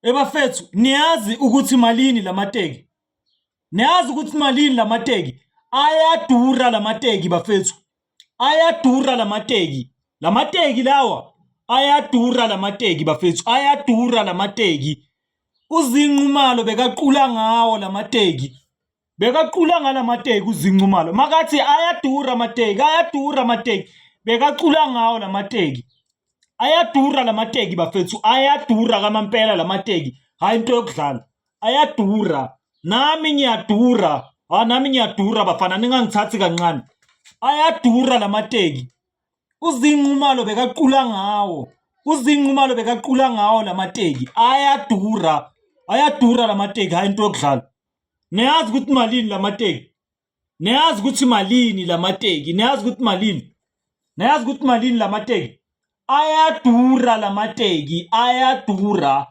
Ebafethu, niyazi ukuthi malini lamateki? Niyazi ukuthi malini lamateki? Ayadura lamateki bafethu. Ayadura lamateki. Lamateki lawa ayadura lamateki bafethu. Ayadura lamateki. UZinqumalo bekaqula ngawo lamateki. Bekacula ngalamateki uZincumalo. Makathi ayadura amateki, ayadura amateki. Bekacula ngawo lamateki. Ayadura lamateki bafethu, ayadura kamampela lamateki. Hayi into yokudlala. Ayadura. Nami ngiyadura. Ha nami ngiyadura bafana ningangithathi kancane. Ayadura lamateki. UZinqumalo bekacula ngawo. UZinqumalo bekacula ngawo lamateki. Ayadura. Ayadura lamateki, hayi into yokudlala. Niyazi ukuthi malini lamateki? Niyazi ukuthi malini lamateki? Niyazi ukuthi malini? Niyazi ukuthi malini lamateki? Ayadura lamateki, ayadura.